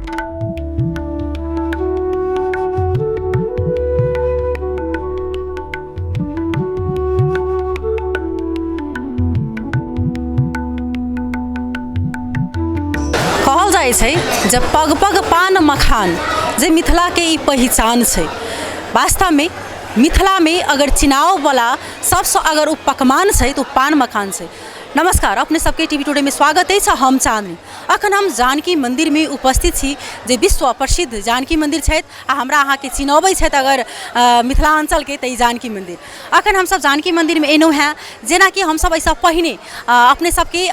कहल जाइ छै जे पग पग पान मखान जे मिथिलाके ई पहिचान छै। वास्तवमे मिथिलामे अगर चुनाववला सबसँ अगर ओ पकवान छै तऽ ओ पान मखान छै। नमस्कार, अपने सबके टी वी टुडेमे स्वागत अछि। हम चाँदनी, अखन हम जानकी मन्दिरमे उपस्थित छी जे विश्व प्रसिद्ध जानकी मन्दिर छथि आ हमरा अहाँके चिन्हबै छथि अगर मिथिलाञ्चलके तऽ ई जानकी मन्दिर। अखन हमसब जानकी मन्दिरमे एलहुँ हेँ। जेनाकि हमसब एहिसँ पहिने अपने सबके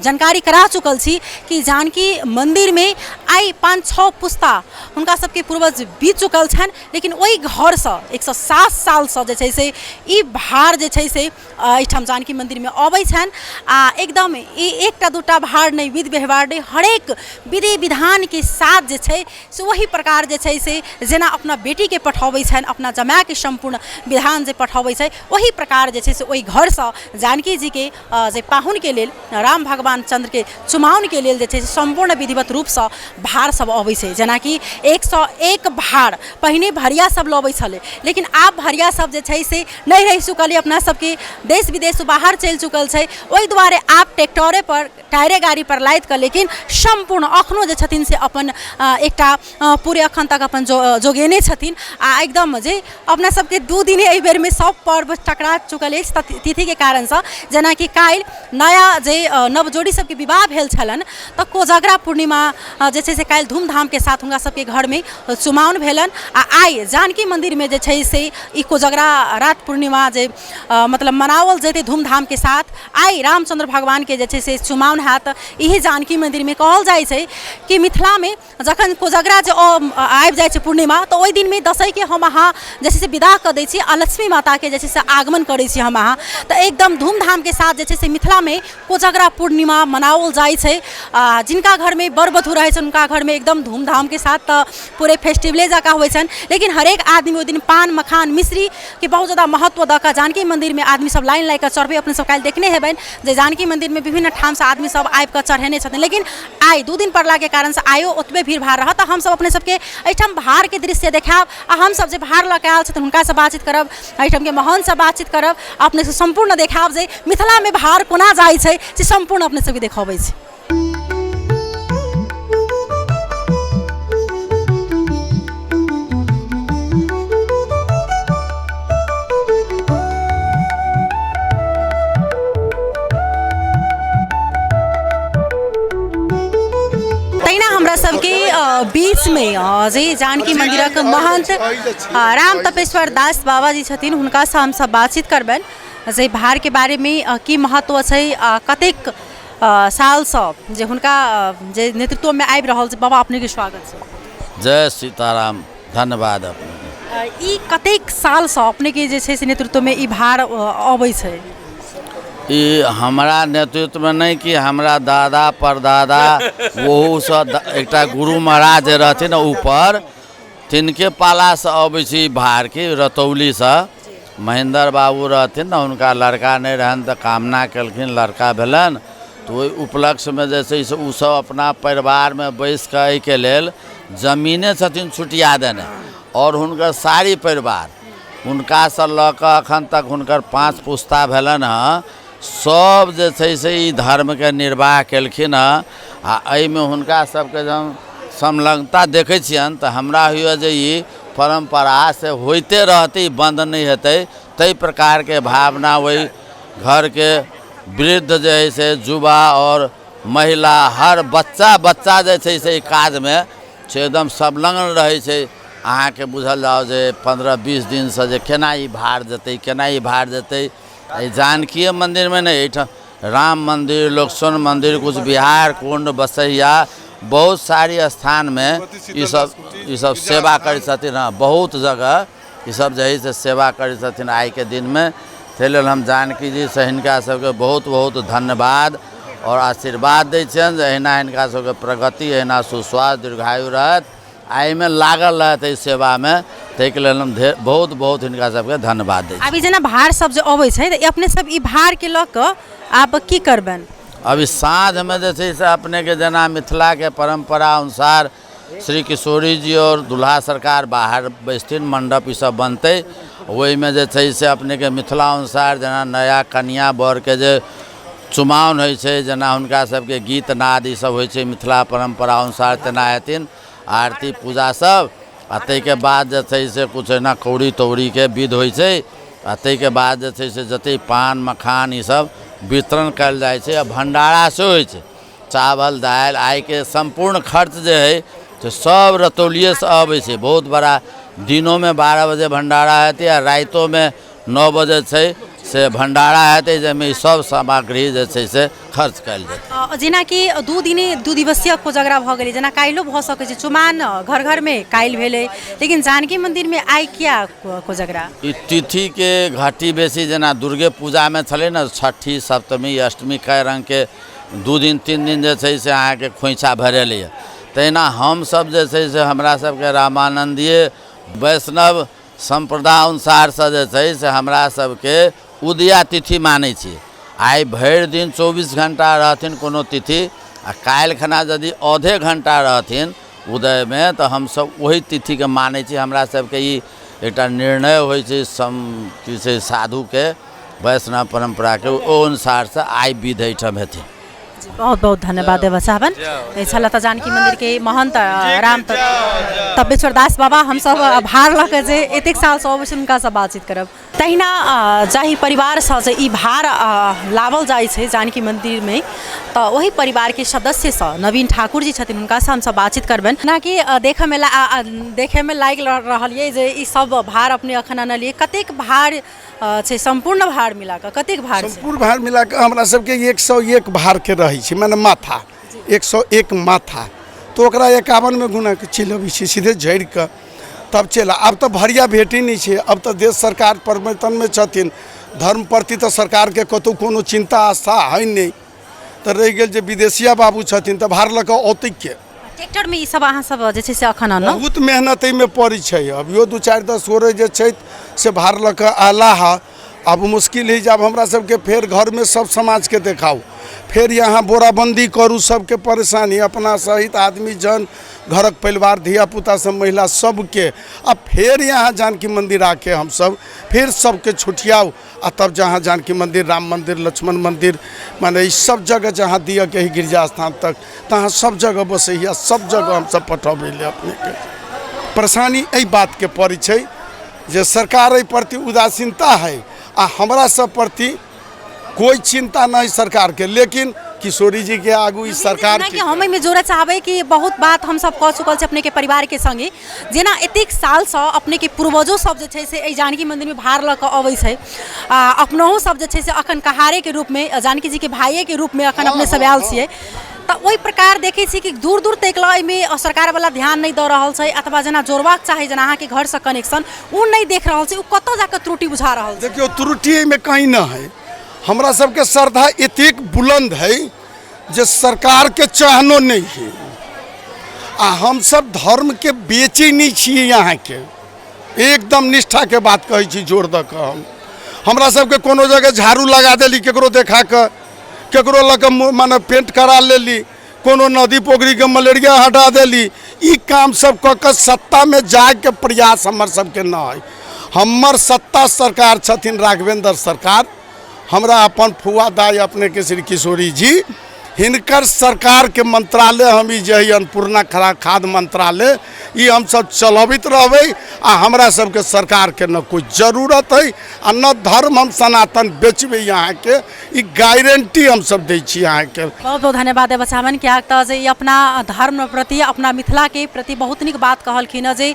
जानकारी करा चुकल छी कि जानकी मन्दिरमे आइ 5-6 पुस्ता हुनका सबके पूर्वज बीत चुकल छनि, लेकिन ओहि घरसँ 107 सालसँ जे छै से ई भार जे छै से एहिठाम जानकी मन्दिरमे अबै छनि आ एकदम ई एकटा दूटा भार नहि, विध व्यवहार नहि, हरेक विधि विधानके साथ जे छै से ओही प्रकार जे छै से जेना अपना बेटीके पठबै छनि, अपना जमायके सम्पूर्ण विधान जे पठबै छै, ओही प्रकार जे छै से ओहि घरसँ जानकी जीके जे पाहुनके लेल, राम भगवान चन्द्रके चुमाओनके लेल जे छै से सम्पूर्ण विधिवत रूपसँ भार सब अबै छै। जेनाकि 101 भार पहिने भरिया सब लबै छलै, लेकिन आब भरिया सब जे छै से नहि रहि चुकल यऽ, अपना सबके देश विदेश बाहर चलि चुकल छै। ओहि दुआरे आब ट्रैक्टरेपर, टायरे गाड़ीपर लादि कऽ, लेकिन सम्पूर्ण अखनो जे छथिन से अपन एकटा पूरे अखन तक अपन जोगेने छथिन। आ एकदम जे अपना सबके 2 दिने एहि बेरमे सब पर्व टकरा चुकल अछि तिथिके कारणसँ। जेनाकि काल्हि नया जे नव जोड़ी सबके विवाह भेल छलनि तऽ कोजगरा पूर्णिमा जे छै से काल्हि धूमधामके साथ हुनका सबके घरमे चुमाओन भेलनि आ आइ जानकी मन्दिरमे जे छै से ई कोजगरा रात पूर्णिमा जे मतलब मनाओल जेतै धूमधामके साथ। आइ रामचन्द्र भगवानके जे छै से चुमाओन हैत इही जानकी मन्दिरमे। कहल जाइ छै कि मिथिलामे जखन कोजगरा जे आबि जाइ छै पूर्णिमा, तऽ ओहि दिनमे दशैँके हम अहाँ जे छै से विदा कऽ दै छी आ लक्ष्मी माताके जे छै से आगमन करै छी हम अहाँ। तऽ एकदम धूमधामके साथ जे छै से मिथिलामे कोजगरा पूर्णिमा मनाओल जाइ छै। आ जिनका घरमे वर वधू रहै छनि, हुनका घरमे एकदम धूमधामके साथ तऽ पूरे फेस्टिवले जकाँ होइ छनि, लेकिन हरेक आदमी ओहि दिन पान मखान मिश्रीके बहुत जादा महत्व दऽ कऽ जानकी मन्दिरमे आदमी सब लाइन लागि कऽ चढ़बै। अपने सब काल्हि देखने हेबनि जे जानकी मन्दिरमे विभिन्न ठामसँ आदमी सब आबि कऽ चढ़ेने छथिन, लेकिन आइ 2 दिन पड़लाके कारणसँ आइयो ओतबे भीड़ भाड़ रहत। तऽ हमसब अपने सबके एहिठाम भारके दृश्य देखायब आ हमसब जे भार लऽ कऽ आयल छथिन हुनकासँ बातचीत करब, एहिठामके महन्थसँ बातचीत करब, अपने सब सम्पूर्ण देखायब जे मिथिलामे भार कोना जाइ छै, से सम्पूर्ण अपने सबके देखबै छी। तहिना हमरा सबके बीचमे जे जानकी मन्दिरक महन्थ राम तपेश्वर दास बाबाजी छथिन, हुनकासँ हमसब बातचीत करबनि जे भारके बारेमे की महत्व छै, कतेक सालसँ जे हुनका जे नेतृत्वमे आबि रहल छै। बाबा, अपनेके स्वागत छै। जय सीताराम, धन्यवाद अपनेके। ई कतेक सालसँ अपनेके जे छै से नेतृत्वमे ई भार अबै छै? ई हमरा नेतृत्वमे नहि कि हमरा दादा परदादा ओहूसँ एकटा गुरु महाराज जे रहथिन ऊपर, तिनके पालासँ अबै छै ई भारके। रतौलीसँ महेन्द्र बाबू रहथिन ने, हुनका लड़का नहि रहनि तऽ कामना केलखिन, लड़का भेलनि। तऽ ओहि उपलक्ष्यमे जे छै से ओसभ अपना परिवारमे बैसि कऽ एहिके लेल जमीने छथिन छुटिया देने आओर हुनकर सारी परिवार हुनकासँ लऽ कऽ एखन तक हुनकर 5 पुस्ता भेलनि हँ, सभ जे छै से ई धर्मके निर्वाह केलखिन हँ। आ एहिमे हुनका सभके जब संलग्नता देखै छियनि तऽ हमरा होइए जे ई परम्परा से होइते रहतै, बन्द नहि हेतै। ताहि प्रकारके भावना ओहि घरके वृद्ध जे हइ से युवा आओर महिला हर बच्चा बच्चा जे छै से ई काजमे से एकदम संलग्न रहै छै। अहाँके बुझल जाउ जे 15-20 दिनसँ जे केना ई भार जेतै, केना ई भार जेतै। एहि जानकीए मन्दिरमे नहि, एहिठाम राम मन्दिर, लक्ष्मण मन्दिर, कुछ बिहार कुण्ड, बसैया, बहुत सारी स्थानमे ईसब सेवा करै छथिन। हँ, बहुत जगह ईसब जे हइ से सेवा करै छथिन आइके दिनमे। ताहि लेल हम जानकी जीसँ हिनका सबके बहुत बहुत धन्यवाद आओर आशीर्वाद दै छियनि जे एहिना हिनका सबके प्रगति, एहिना सुस्वास्थ्य, दीर्घायु रहत आ एहिमे लागल रहत एहि सेवामे। ताहिके लेल हम बहुत बहुत हिनका सबके धन्यवाद दै छी। आब ई जेना भार सब जे अबै छै तऽ अपने सब ई भारके लऽ कऽ आब की करबनि? अभी साँझमे जे छै से अपनेके जेना मिथिलाके परम्परा अनुसार श्री किशोरी जी आओर दुल्हा सरकार बाहर बैसथिन, मण्डप ईसब बनतै। ओहिमे जे छै से अपनेके मिथिला अनुसार जेना नया कनिया बरके जे चुमाओन होइ छै, जेना हुनका सबके गीत नाद ईसब होइ छै मिथिला परम्परा अनुसार, तेना हेथिन आरती पूजा सब। आ ताहिके बाद जे छै से किछु एना कौड़ी तौड़ीके विध होइ छै। आ ताहिके बाद जे छै से जतेक पान मखान ईसब वितरण कयल जाइ छै। आ भण्डारा सेहो होइ छै, चावल दालि। आइके सम्पूर्ण खर्च जे हइ से सब रतौलिएसँ अबै छै। बहुत बड़ा दिनोमे 12 बजे भण्डारा हेतै आ रातिओमे 9 बजे छै से भण्डारा हेतै, जाहिमे ई सब सामग्री जे छै से खर्च कयल जेतै। जेनाकि 2 दिने 2 दिवसीय कोजगरा भऽ गेलै, जेना काल्हिओ भऽ सकै छै। चुमान घर घरमे काल्हि भेलै, लेकिन जानकी मन्दिरमे आइ किया कोजगरा? ई तिथिके घटी बेसी जेना दुर्गे पूजामे छलै ने, छठी सप्तमी अष्टमी कए रङ्गके 2 दिन 3 दिन जे छै से अहाँके खोइँछा भरेलैए। तहिना हमसब जे छै से हमरा सबके रामानन्दीय वैष्णव सम्प्रदाय अनुसारसँ जे छै से हमरा सबके उदया तिथि मानै छी। आइ भरि दिन 24 घण्टा रहथिन कोनो तिथि, आ काल्हि खना यदि आधे घण्टा रहथिन उदयमे तऽ हमसब ओहि तिथिके मानै छी। हमरा सबके ई एकटा निर्णय होइ छै की छै साधुके वैष्णव परम्पराके, ओ अनुसारसँ आइ विध एहिठाम हेथिन। बहुत बहुत धन्यवाद देवा साहबन। छल तऽ जानकी मंदिर के महंत राम तपेश्वर दास बाबा। हमसब भार लऽ कऽ जे एतेक सालसँ अबै छै हुनकासँ बातचीत करब। तहिना जाहि परिवारसँ जे ई भार लावल जाइ छै जानकी मन्दिरमे, तऽ ओहि परिवारके सदस्यसँ नवीन ठाकुर जी छथिन, हुनकासँ हमसब बातचीत करबनि। जेनाकि देखयमे लागि रहल यऽ जे ई सब भार अपने अखन अनलियै, कतेक भार छै सम्पूर्ण भार मिलाकऽ कतेक भार छै? सम्पूर्ण भार मिलाकऽ हमरा सबके 101 भारके रहै छै, माने माथा 101 माथा, तऽ ओकरा 51 मे गुना कऽ चलि अबै छै सीधे झड़ि कऽ तब चलि। आब तऽ भरिया भेटै नहि छै, अब तऽ देश सरकार परिवर्तनमे छथिन, धर्म प्रति तऽ सरकारके कतहु कोनो चिन्ता आस्था है नहि, तऽ रहि गेल जे विदेशिया बाबू छथिन तऽ भार लऽ कऽ औतै के? ट्रैक्टरमे ई सब अहाँ सब जे छै से अखन अनलहुँ? बहुत मेहनत एहिमे पड़ै छै। अभियो 2-4 10 गोरे जे छथि से भार लऽ कऽ अयला हँ। आब मुश्किल है जे आब हमरा सबके फेर घरमे सब समाजके देखाउ, फेर यहाँ बोराबन्दी करू, सबके परेशानी अपना सहित आदमी जन घरक परिवार धियापुता सब महिला सबके। आ फेर यहाँ जानकी मन्दिर आके हमसब फेर सबके छुटियाउ, आ तब जहाँ जानकी मन्दिर, राम मन्दिर, लक्ष्मण मन्दिर, माने ई सब जगह जहाँ दिअ के है गिरजा स्थान तक, तहाँ सब जगह बसैया, सब जगह हमसब पठबै लए अपनेके। परेशानी एहि बातके पड़ै छै जे सरकार एहि प्रति उदासीनता है आ हमरा सब प्रति कोई चिंता नहीं सरकार के, लेकिन किशोरी जी के आगू ई सरकार जेनाकि हम एहिमे जोड़ऽ चाहबै कि बहुत बात हमसब कऽ चुकल छी अपनेके परिवारके संगे, जेना एतेक सालसँ अपनेके पूर्वजो सब जे छै से एहि जानकी मन्दिरमे भार लऽ कऽ अबै छै, आ अपनहु सब जे छै से अखन कहारेके रूपमे जानकी जीके भाइएके रूपमे अखन अपने सब आयल छियै, तऽ ओहि प्रकार देखै छी कि दूर दूर तक लऽ एहिमे सरकारवला ध्यान नहि दऽ रहल छै, अथवा जेना जोड़बाक चाही जेना अहाँके घरसँ कनेक्शन ओ नहि देख रहल छै, ओ कतऽ जाकऽ त्रुटि बुझा रहल छै? देखियौ, त्रुटि एहिमे कहीं नहि है। हमरा सबके श्रद्धा एतेक बुलंद है जे सरकारके चाहनो नहि है, आ हमसब धर्मके बेचै नहि छियै। अहाँके एकदम निष्ठाके बात कहै छी, जोर दऽ कऽ। हम हमरा सबके कोनो जगह झाड़ू लगा देली केकरो देखा कऽ, केकरो लऽ कऽ माने पेंट करा लेली, कोनो नदी पोखरिके मलेरिया हटा देली, ई काम सब कऽ कऽ सत्तामे जाइके प्रयास हमर सबके नहि है। हमर सत्ता सरकार छथिन राघवेंद्र सरकार, हमरा अपन फुआ दाइ अपनेके श्री किशोरी जी, हिनकर सरकारके मंत्रालय हम ई जे है अन्नपूर्णा खाद्य मंत्रालय, ई हमसब चलबैत रहबै। आ हमरा सबके सरकारके न कोइ जरूरत है आ न धर्म हम सनातन बेचबै अहाँके, ई गारंटी हमसब दै छी अहाँके। बहुत बहुत धन्यवाद देबऽ चाहबनि, किएक तऽ जे ई अपना धर्म प्रति अपना मिथिलाके प्रति बहुत नीक बात कहलखिन हँ जे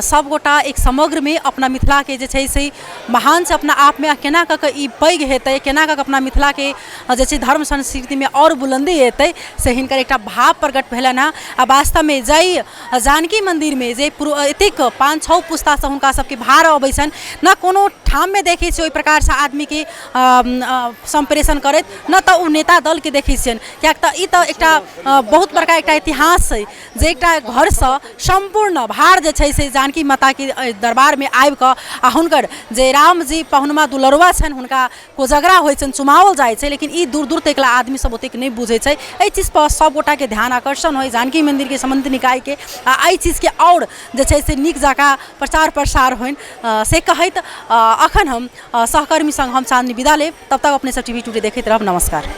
सबगोटा एक समग्रमे अपना मिथिलाके जे छै से महान छै अपना आपमे, आ केना कऽ कऽ ई पैघ हेतै, केना कऽ कऽ अपना मिथिलाके जे छै धर्म संस्कृतिमे आओर बुलन्दी एतै, से हिनकर एकटा भाव प्रकट भेलनि हँ। आ वास्तवमे जाहि जानकी मन्दिरमे जे एतेक 5-6 पुस्तासँ हुनका सबके भार अबै छनि, ने कोनो ठाममे देखै छियै ओहि प्रकारसँ आदमीके सम्प्रेषण करैत, नहि तऽ ओ नेता दलके देखै छियनि, किएक तऽ ई तऽ एकटा बहुत बड़का एकटा इतिहास छै जे एकटा घरसँ सम्पूर्ण भार जे छै से जानकी माताके दरबारमे आबिकऽ आओर हुनकर जे रामजी पहुनमा दुलरुआ छनि, हुनका कोजगरा होइ छनि, चुमाओल जाइ छै। लेकिन ई दूर दूर तक आदमी सब ओतेक नहि बुझै छै। एहि चीजपर सब गोटाके ध्यान आकर्षण होइ जानकी मन्दिरके सम्बन्धित निकायके, आओर एहि चीजके आओर जे छै से नीक जकाँ प्रचार प्रसार होइन, से कहैत अखन हम सहकर्मी सङ्ग हम चाँदनी विदा लेब। तब तक अपने सब टीवी टुडे देखैत रहब। नमस्कार।